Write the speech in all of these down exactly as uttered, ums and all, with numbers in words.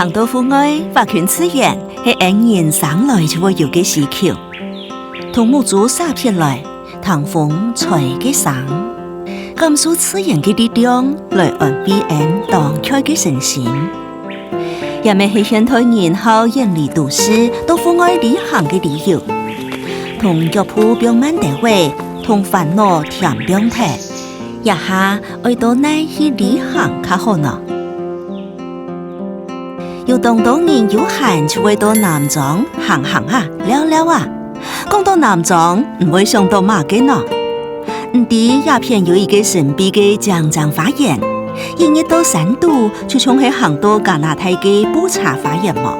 行到戶外，挖近自然，係𫣆人生來就會有个需求。同目珠儕撇來，聽風吹个聲，感受自然个力量，來安慰𫣆當𤸁个身心。也乜係現代人好遠離都市，到戶外旅行个理由。同腳步放慢兜仔，同煩惱添放忒，這下愛到哪去旅行較好呢？ 有當多人有閒就會到南庄行行啊、尞尞啊。講到南庄，毋會想到麼个呢？毋知這片有一個神秘个靚靚花園，一入到山肚，就像係行到加拿大个布查花園無？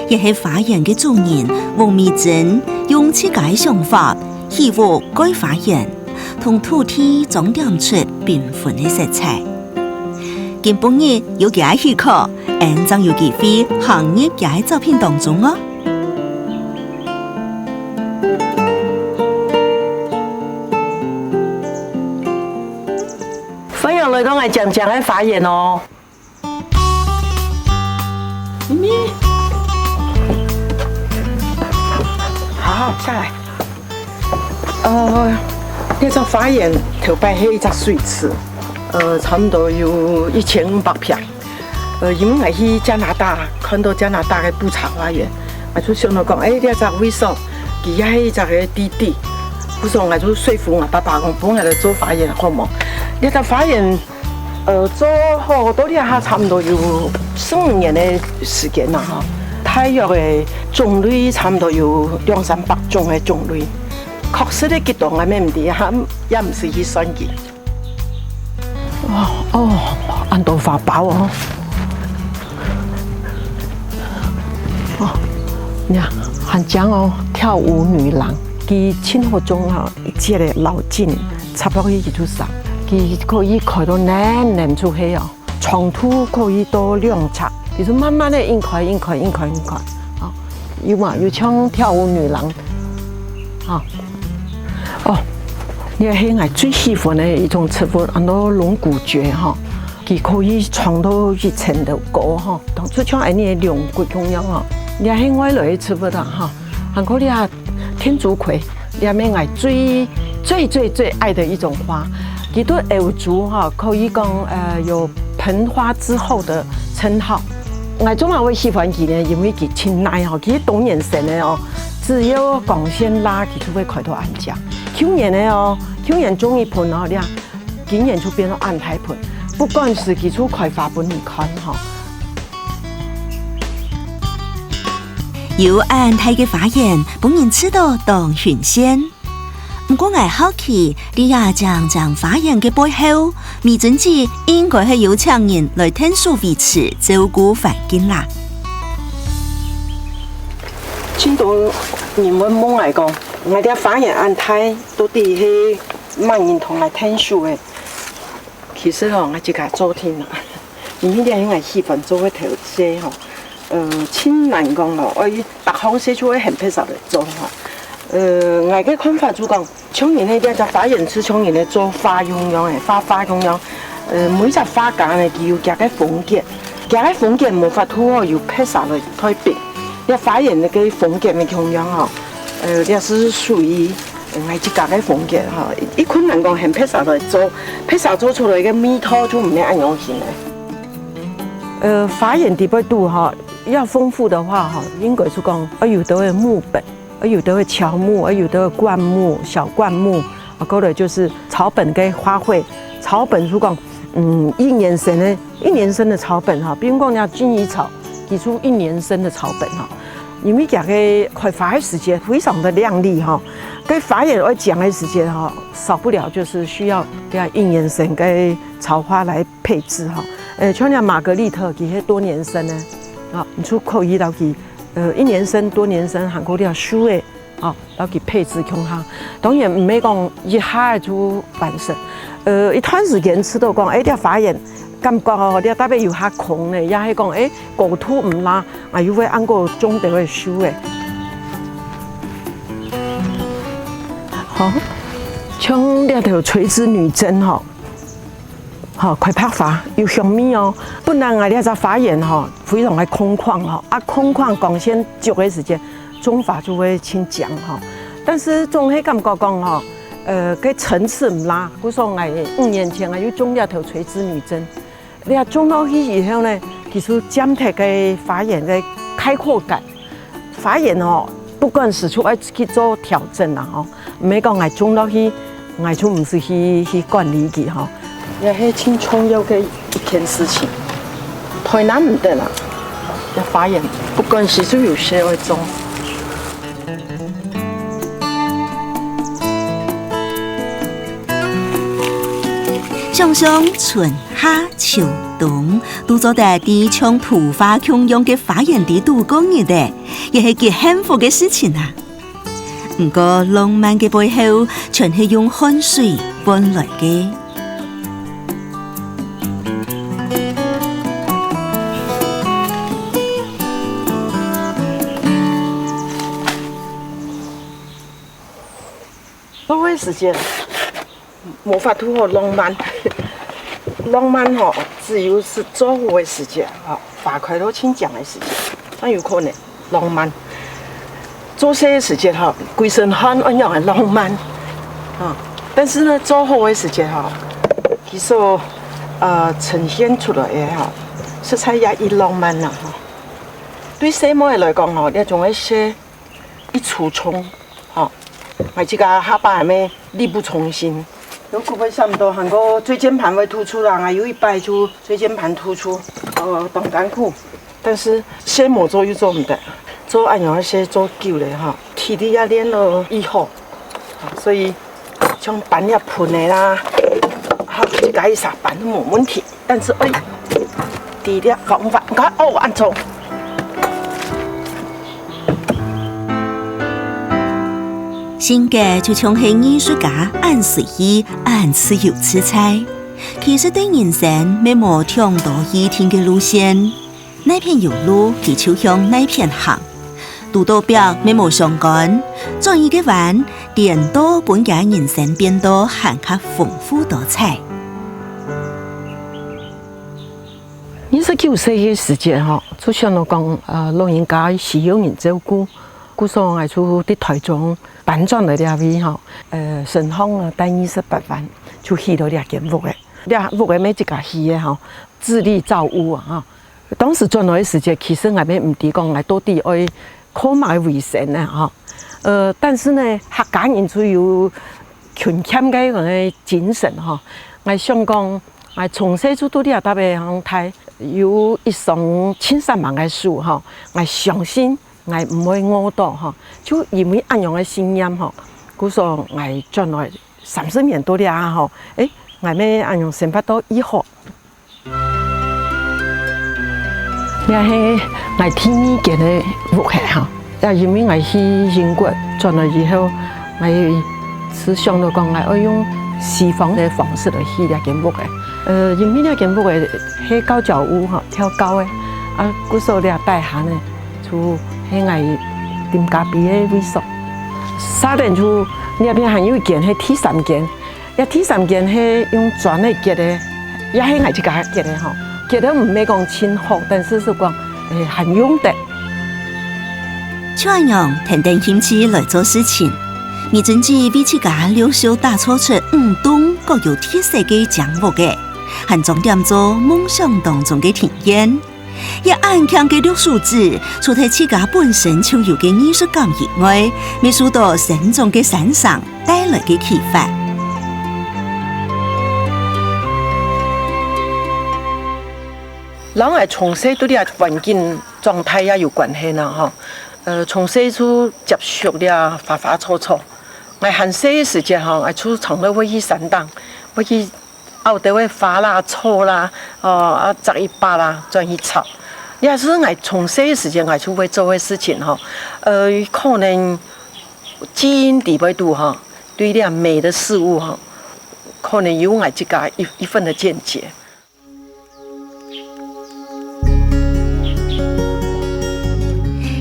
也係花園个主人黃美珍用自家个想法起屋蓋花園，同土地裝點出繽紛个色彩。 今晡日有佢个許可，𫣆正有機會行入佢个作品當中哦。歡迎來到𠊎靚靚个花園哦！咪咪，好，下來。 呃，這隻花園頭擺係一隻水池，呃，差毋多有一千五百坪。呃，因為𠊎去加拿大，看到加拿大个布查花園，𠊎就想到講，欸，這隻位所，佢也係一隻个地點。故所𠊎就說服𠊎爸爸講，分𠊎來做花園好無？這隻花園 呃，做好到這下差毋多有十五年个時間啦吼。大約个種類差毋多有兩三百種个種類，確實个幾多𠊎乜毋知，也毋識去算佢。哦，哦，恁多花苞哦！哦，你看，還靚哦，跳舞女郎，佢盡好種啊，一節个遶緊，插落去佢就生，佢可以開到恁遠就係哦。 長度可以到兩尺，佢就慢慢个硬開、硬開、硬開、硬開，哦，有嘛？有像跳舞女郎，哈，哦，這係𠊎最喜歡个一種植物，安到龍骨蕨哈，佢可以長到一層个高哈，當就像𠊎等个龍骨共樣哦，這係外來个植物啊哈，還過這 天竺葵，這乜𠊎最最最最愛个一種花。佢在歐洲哈，可以講呃有盆花之后个稱號。𠊎做麼會喜歡佢呢？因為佢盡耐吼，佢當年生个哦，只要光線罅，佢就會開到恁靚。舊年个哦，舊年種一盆哦，這今年就變到恁大盆，不管時佢就開花分你看吼。 有恁大个花園，分人試著當新鮮。毋過𠊎好奇，在這靚靚花園个背後，美珍姊應該係有請人來𢯭手維持、照顧環境啦。盡多人問𠊎講，𠊎這花園恁大，到底係麼人同𠊎𢯭手个？ 其實吼，𠊎自家做定啦，因為這係𠊎喜歡做个頭事吼。呃，盡難講哦，愛逐項事就愛喊別儕來做吼。呃，𠊎个看法就講，像人个這隻花園就像人个做花共樣个，畫畫共樣。呃，每隻畫家呢，佢有佢个風格，佢个風格無法度哦，由別儕來代替。這花園个風格乜共樣吼，呃，這係屬於 𠊎自家个風格吼，一困難講喊別儕來做，別儕做出來个味道就毋係恁樣形个。呃，花園底背肚吼，要豐富的話吼，應該係講，愛有兜个木本，愛有兜个喬木，愛有兜个灌木、小灌木，啊，過來就是草本跟花卉。草本係講，嗯，一年生个，一年生个草本哈，比如講像金魚草，佢就一年生个草本哈。 因為佢个開花个時節非常的靚麗哈，該花園愛靚个時節哈，少不了就是需要這一年生个草花來配置哈。呃，像這瑪格麗特，佢係多年生个，啊，你就可以摎佢，呃，一年生、多年生，還過這樹个，啊，摎佢配置共下。當然毋係講一下就完成，呃，一段時間試著講，欸，這花園 感覺哦，這搭仔有較空呢，也係講，欸，高度毋罅，啊，又會恁過種兜个樹仔。好，像這兜垂直女針吼，吼，開白花，有香味哦。本來𠊎這隻花園吼，非常个空曠吼，啊，空曠光線足个時節，種花就會盡靚吼。但是總係感覺講吼，呃，个層次毋罅，故所𠊎五年前𠊎又種這頭垂枝女貞。這種落去以後呢，其實佔忒个花園个開闊感。 花園吼，不管時就愛去做調整啦吼，毋係講𠊎種落去，𠊎就毋使去，去管理佢吼。這係盡重要个一件事情，太難毋得啦。這花園不管時就有事愛做。想想春夏秋冬，都做得在像圖畫共樣个花園裡度過日仔。 也係極幸福个事情啊。毋過，浪漫个背後，全係用汗水換來个。浪費時間。 無法度好浪漫。浪漫吼，只有係做好个時節吼，花開到盡靚个時節，正有可能浪漫。做事个時節吼，歸身汗，仰般个浪漫啊？但是呢，做好个時節吼，佢所，呃，呈現出來个吼，實在也異浪漫啦吼。對細妹仔來講吼，這種个事異出眾吼。 𠊎自家下擺還乜力不從心。有機會想毋到，還過椎間盤會突出啦，𠊎有一擺就椎間盤突出，呃，當艱苦。但是事無做又做毋得，做恁樣个事做久了吼，體力也練到異好，所以像搬這盆仔啦，哈，自家一儕搬都無問題。 但是愛知這方法，你看哦，恁重。性格就像係藝術家，恁隨意，恁自由自在。其實對人生乜無忒多既定个路線，哪片有路，佢就向哪片行。 堵到壁乜無相干，轉一個彎，顛倒分厥人生變到還較豐富多彩。二十九歲个時節吼，就想到講，呃，老人家需要人照顧，故所𠊎就在臺中搬轉來這位吼，呃，身項啊帶二十八萬，就起了這間屋仔。這屋仔乜自家起个吼，自力造屋啊，吼。 當時轉來个時節，其實𠊎乜毋知講𠊎到底愛靠麼个為生呢吼。呃，但是呢，客家人就有勤儉个該種个精神吼。𠊎想講，𠊎從細就在這搭个鄉下，有一雙盡煞猛个手吼，𠊎相信𠊎毋會餓著吼。就因為恁樣个信念吼，故所𠊎轉來三十年到這吼，誒，𠊎乜恁樣生活到異好。 這係𠊎第二間个屋仔吼，也因為𠊎去英國轉來以後，𠊎就想到講𠊎愛用西方个方式來起這間屋仔。呃，因為這間屋仔係高腳屋吼，挑高个，啊，故所這底下呢，就係𠊎踮隔壁个位所。續等就這片還有一間係第三間， 這第三間係用磚仔結个，也係𠊎自家結个吼。結得毋係講盡好，但是係講，誒，還用得。就恁樣，跈等興趣來做事情。女貞姊為自家略小打造出五棟各有特色个靚屋仔，還重點做夢想當中个庭院。 這恁慶个綠手指，除忒自家本身就有个藝術感以外，乜受到生長个山城帶來个啟發。摎𠊎從細在這環境長大也有關係呢吼。呃，從細就接觸這花花草草。𠊎還細个時節吼，𠊎就常常會去山頂，會去 拗兜个花啦、草啦，哦，啊，摘一把啦，轉去炒。這係𠊎從細个時節𠊎就會做个事情吼。呃，可能基因底背肚吼，對這美的事物吼，可能有𠊎自家一，一份的見解。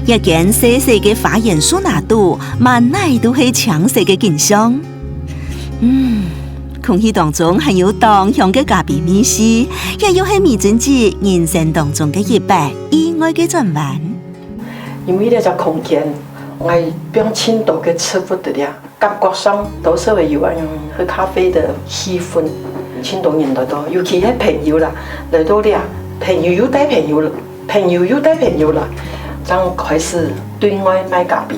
一間細細个花園樹林肚，滿哪都係青色个景象。嗯，空氣當中還有當香个咖啡味緒，這又係美珍姊人生當中个一擺意外个轉彎。因為這隻空間，𠊎放盡多个植物在這，感覺上多少會有恁樣喝咖啡个氣氛。盡多人來到，尤其係朋友啦，來到這，朋友又帶朋友，朋友又帶朋友啦，正開始對外賣咖啡。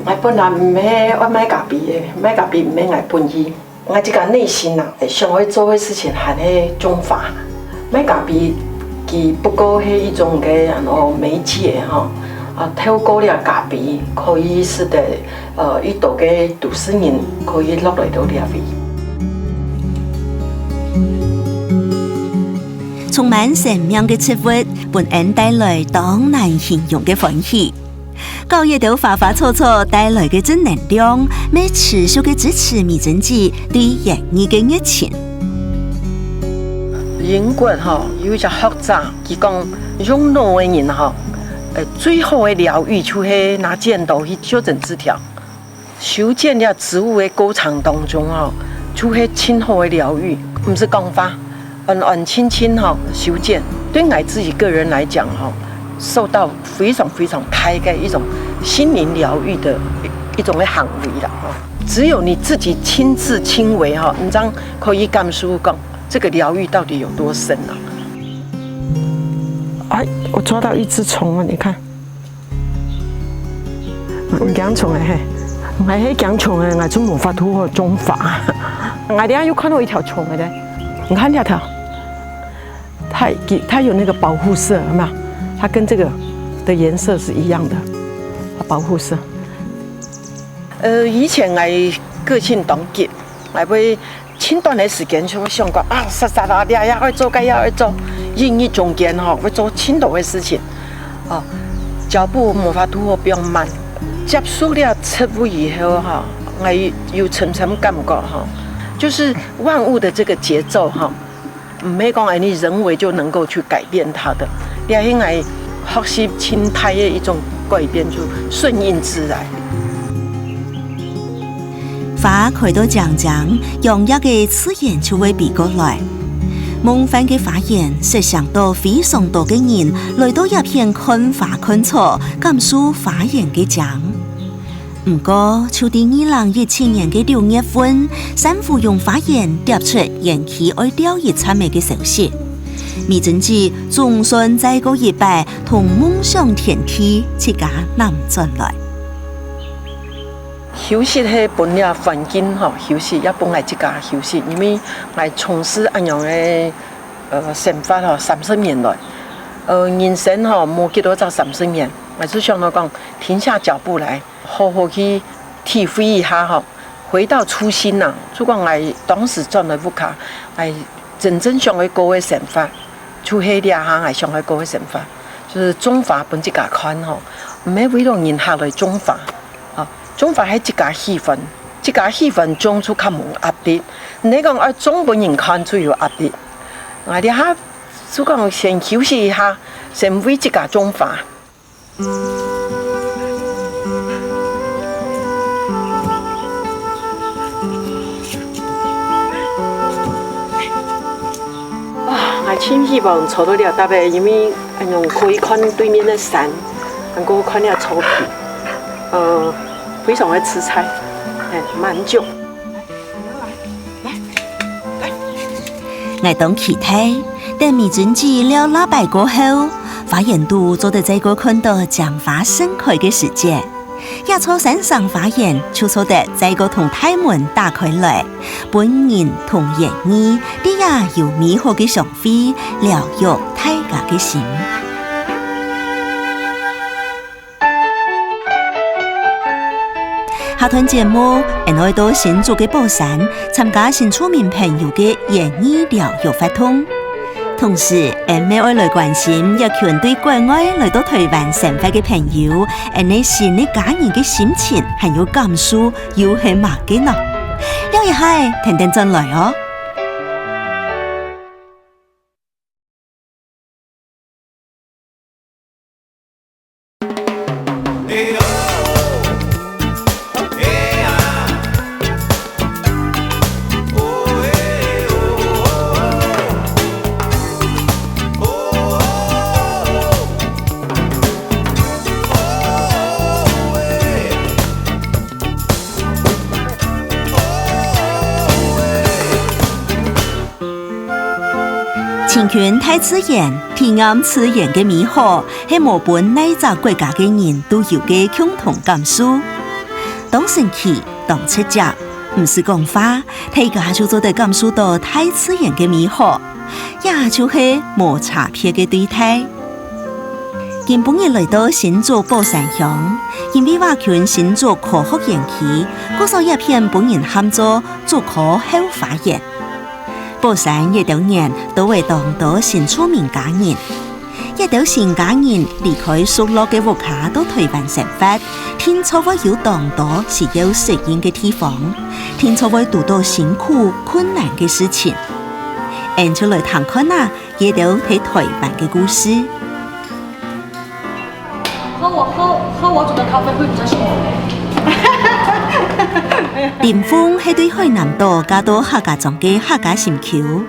𠊎本來毋係愛賣咖啡个，賣咖啡毋係𠊎本意。 𠊎自家內心啊，想愛做个事情還係種花。賣咖啡，佢不過係一種个，恁樣，媒介吼，啊，透過這咖啡，可以使得，呃，一兜个都市人可以落來到這位。充滿生命个植物，分𫣆帶來當難形容个歡喜。 靠這兜花花草草帶來个正能量，乜持續个支持美珍姊對園藝个熱情。英國吼，有一隻學者，佢講，用腦个人吼，呃，最好个療癒就係拿剪刀去修剪枝條。修剪這植物个過程當中吼，就係盡好个療癒，毋使講話， 安安靜靜吼，修剪，對𠊎自己個人來講吼，受到非常非常大个一種心靈療癒的一種个行為啦吼。只有你自己親自親為吼，你正可以感受講這個療癒到底有多深啊。哎，我抓到一隻蟲啊，你看。 你驚蟲个嘿？𠊎係驚蟲个，𠊎就無法度種花。𠊎等下又看到一條蟲个咧，你看這條，它，它有那個保護色，有沒有？它跟這個的顏色是一樣的，保護色。呃，以前𠊎個性當急，𠊎會 盡短个時間就會想講啊，煞煞啊，這也愛做，該也愛做，陰鬱中間吼，會做盡多个事情，哦，腳步無法度好放慢。接觸了植物以後吼，𠊎有深深感覺吼，就是萬物的這個節奏吼，毋係講哎，你人為就能夠去改變它的，這係𠊎學習盡大个一種改變，就順應自然。 花開到靚靚，養育个自然就會飛過來。夢幻个花園，吸引到非常多个人來到這片看花看草，感受花園个靚。毋過，就在二零一七年个六月份，珊瑚榕花園貼出園區愛調一站仔个消息。美珍姊總算再過一擺同夢想天地自家攬轉來。 休息係分這環境吼休息，也分𠊎自家休息，因為𠊎從事恁樣个，呃，生活吼三十年來，呃，人生吼無幾多隻三十年，𠊎就想到講，停下腳步來，好好去體會一下吼，回到初心啊，就講𠊎當時轉來屋下，𠊎真正想愛過个生活，就係這下𠊎想愛過个生活，就是種花分自家看吼，毋係為了人客來種花。 啊，種花係自家喜歡，自家喜歡種就較無壓力。你講愛種分人看就有壓力。𠊎這下就講先休息一下，先為自家種花。啊，𠊎盡希望坐到這搭仔，因為恁樣可以看對面个山，還過看這草坪，呃，非常个自在，哎，滿足。𠊎當期待，等美珍姊尞尞擺過後，花園肚做得再過看到靚花盛開个時節。 這座山城花園就做得再過同大門打開來，分人同園藝在這有美好个相會，療癒大家个心。下段節目，𫣆愛到新竹个寶山，參加新住民朋友个園藝療癒活動。 同時，𫣆乜愛來關心這群對國外來到臺灣生活个朋友，𫣆俚新个家人个心情還有感受又係麼个呢？尞一下，跈等轉來哦！ 啊，𠊎 親近大自然，體驗自然个美好，係無分哪隻國家个人都有个共同感受。當神奇，當直接，毋使講話，大家就做得感受到大自然个美好，也就係無差別个對待。今晡日來到新竹寶山鄉，因為華勤新竹科學園區，故所這片分人喊做竹科後花園。 寶山這兜年都會當多新住民家人。這兜新家人離開熟絡个屋下到台灣生活，定著會有當多需要適應个地方，定著會堵到辛苦困難个事情。𫣆就來聽看啊，這兜在台灣个故事。 喝我喝喝我煮的咖啡會比較幸福。林峰係對海南島嫁到客家庄个客家心臼，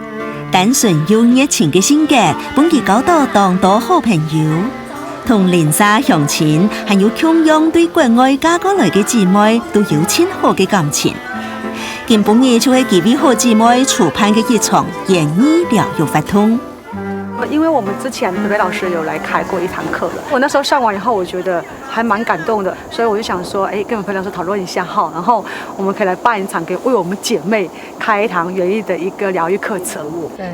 單純又熱情个性格，分佢交到當多好朋友。同鄰舍鄉親，還有共樣對國外嫁過來个姊妹，都有盡好个感情。今晡日就係佢為好姊妹籌辦个一場園藝療癒活動。 因為我們之前培培老師有來開過一堂課了，我那時候上完以後，我覺得還蠻感動的，所以我就想說，哎，跟我們培培老師討論一下哈，然後我們可以來辦一場，給為我們姐妹開一堂園藝的一個療癒課程。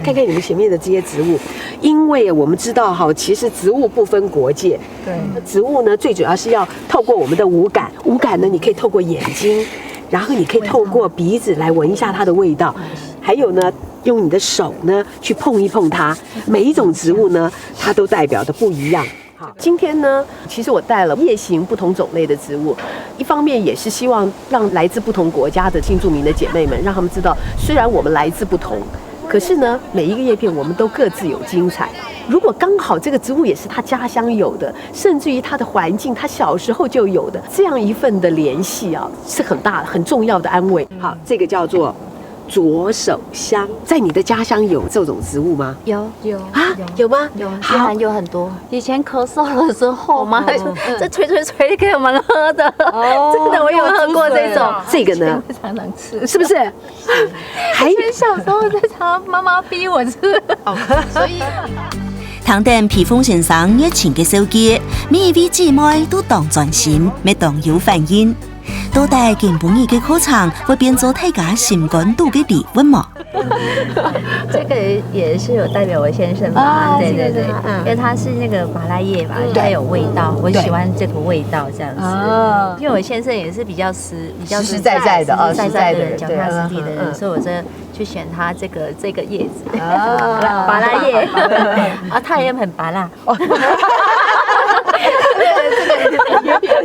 看看你們前面的這些植物，因為我們知道哈，其實植物不分國界，對，植物呢最主要是要透過我們的五感，五感呢你可以透過眼睛，然後你可以透过鼻子来闻一下它的味道，还有呢，用你的手呢去碰一碰它。每一种植物呢，它都代表的不一样。好，今天呢，其实我带了叶形不同种类的植物，一方面也是希望让来自不同国家的新住民的姐妹们，让她们知道，虽然我们来自不同，可是呢，每一个叶片我们都各自有精彩。如果刚好这个植物也是他家乡有的，甚至于他的环境，他小时候就有的，这样一份的联系啊，是很大很重要的安慰。好，这个叫做左手香，在你的家乡有这种植物吗？有有啊，有吗？有，好当然有很多。以前咳嗽的时候，我妈就在吹吹吹给我们喝的，真的，我有喝过这种。这个呢，常常吃，是不是？还以前小时候在常妈妈逼我吃。所以，聽等皮峰先生熱情个紹介，每一位姊妹都當專心，乜當有反應。到底今晡日个課程會變做大家心肝肚个禮物無？这个也是有代表我先生吧？对对对，因为它是那个芭乐叶嘛，它有味道，我喜欢这个味道这样子。因为我先生也是比较实，比较实实在在的哦实实在在的人，实在的人脚踏实地的人，所以我这去选他这个这个叶子，芭乐叶啊，他也很芭乐。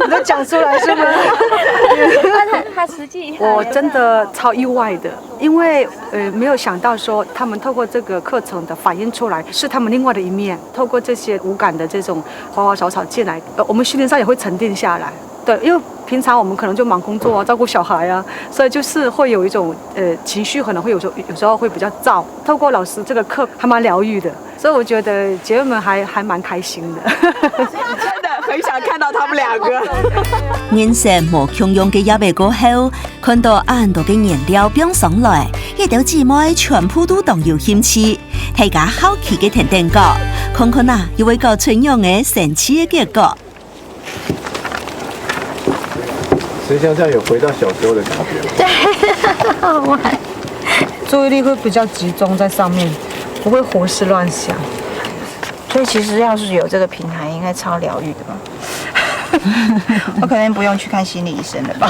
你都讲出来是吗？他他实际我真的超意外的，因为呃没有想到说他们透过这个课程的反映出来是他们另外的一面，透过这些五感的这种花花草草进来，呃，我们训练上也会沉淀下来。对，因为平常我们可能就忙工作啊，照顾小孩啊，所以就是会有一种呃情绪可能会有时候有时候会比较燥。透过老师这个课还蛮疗愈的，所以我觉得姐妹们还还蛮开心的。真的很想看到他们两个。人生無共樣个一夜過後，看到恁多个原料放上來，這兜姊妹全部都當有興趣。大家好奇个跈等搞，看看啊，又會搞出樣个神奇个結果。所以像这样有回到小时候的感觉吗？好玩。注意力会比较集中在上面，不会胡思乱想。所以其实要是有这个平台，应该超疗愈的吧？我可能不用去看心理医生了吧？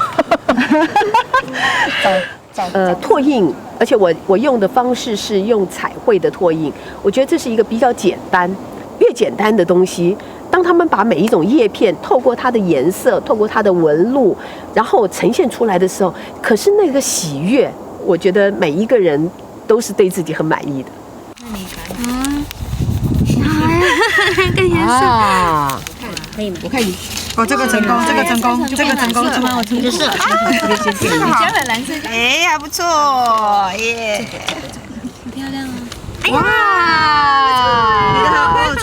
呃拓印，而且我我用的方式是用彩绘的拓印，我觉得这是一个比较简单，越简单的东西，当他们把每一种叶片透过它的颜色，透过它的纹路，然后呈现出来的时候，可是那个喜悦，我觉得每一个人都是对自己很满意的。更严肃。啊，我看你哦，这个成功，这个成功，这个成功，这个成功。就是你觉得蓝色哎，还不错耶。很漂亮啊。哇！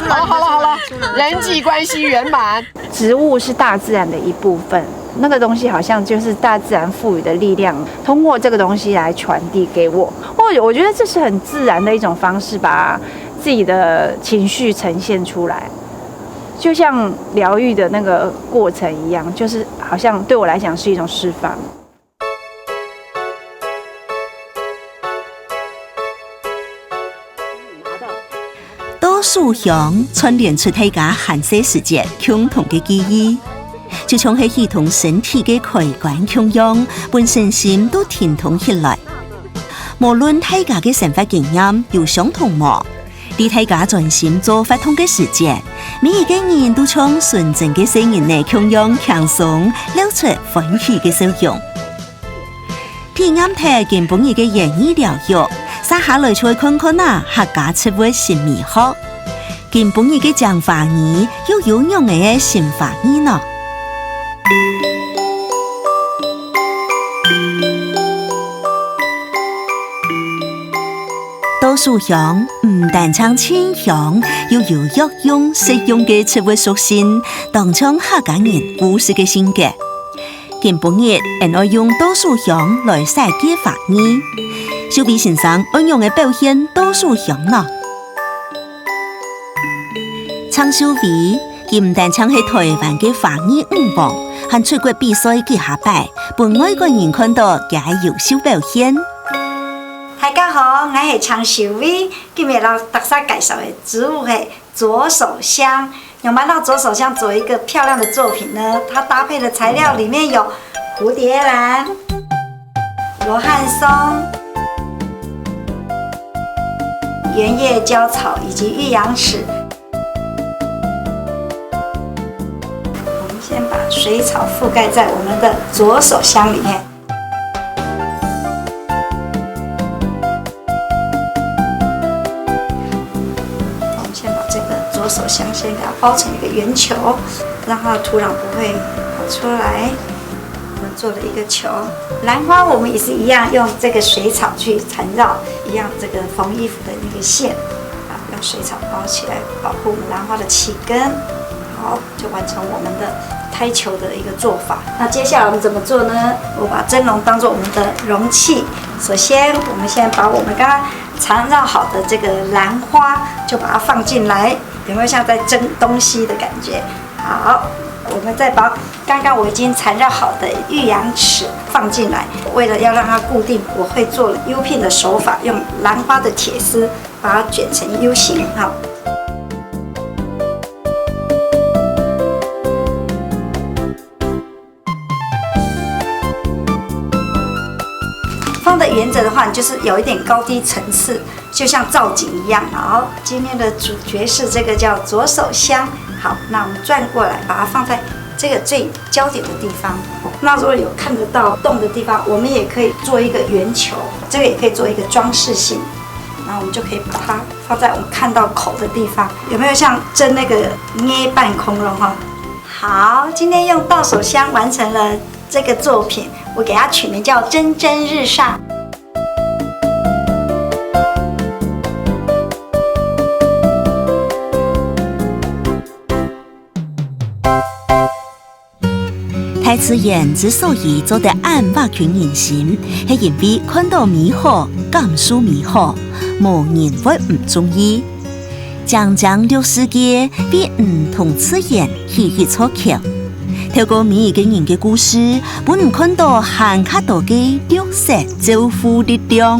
好了好了好了，人际关系圆满。植物是大自然的一部分，那个东西好像就是大自然赋予的力量，通过这个东西来传递给我。或者我觉得这是很自然的一种方式吧。自己的情绪呈现出来，就像疗愈的那个过程一样，就是好像对我来讲是一种释放。倒手香串聯出大家還細時節共同个記憶，就像係啟動身體个開關共樣，分身心都停動起來。無論大家个生活經驗有相同無，在大家專心做活動个時節，每一個人都像純真个細人仔共樣輕鬆，露出歡喜个笑容。 體驗忒今晡日个園藝療癒，續下來就愛看看啊客家植物新美學。今晡日个靚花語又有仰仔个新花語呢？倒手香毋單淨清香，又有藥用、食用个植物屬性，當像客家人務實个性格。 今晡日，𫣆愛用倒手香來設計花語。秀偉先生愛仰仔表現倒手香呢？程秀偉，佢毋單淨係臺灣个花藝女王，還出國比賽幾下擺，分外國人看到佢个優秀表現。大家好，𠊎係程秀偉，今日摎大家介紹个植物係 左手香。我們讓左手香做一個漂亮的作品呢，它搭配的材料裡面有蝴蝶蘭、羅漢松、圓葉焦草以及玉陽尺。我們先把水草覆蓋在我們的左手香裡面。 我們先把這個左手香先給它包成一個圓球，讓它的土壤不會跑出來。我們做了一個球，蘭花我們也是一樣用這個水草去纏繞，一樣這個縫衣服的那個線，啊，用水草包起來，保護我們蘭花的氣根。好，就完成我們的胎球的一個做法。那接下來我們怎麼做呢？我把蒸籠當作我們的容器，首先我們先把我們剛剛纏繞好的這個蘭花，就把它放進來，有沒有像在蒸東西的感覺？好，我們再把剛剛我已經纏繞好的玉陽尺放進來，為了要讓它固定，我會做U-pin的手法，用蘭花的鐵絲把它捲成U形哈。 放得圓著的話，你就是有一點高低層次，就像造景一樣。好，今天的主角是這個叫左手香。好，那我們轉過來，把它放在這個最焦點的地方。那如果有看得到洞的地方，我們也可以做一個圓球，這個也可以做一個裝飾性。然後我們就可以把它放在我們看到口的地方，有沒有像蒸那個捏半空肉哈？ 好，今天用到手香完成了這個作品，我給它取名叫蒸蒸日上。 大自然之所以做得恁劃近人心，係因為看到美好、感受美好，無人會毋中意。靚靚綠世界為人同自然起一座橋，透過每一個人个故事，分人看到還較多个綠色照護力量。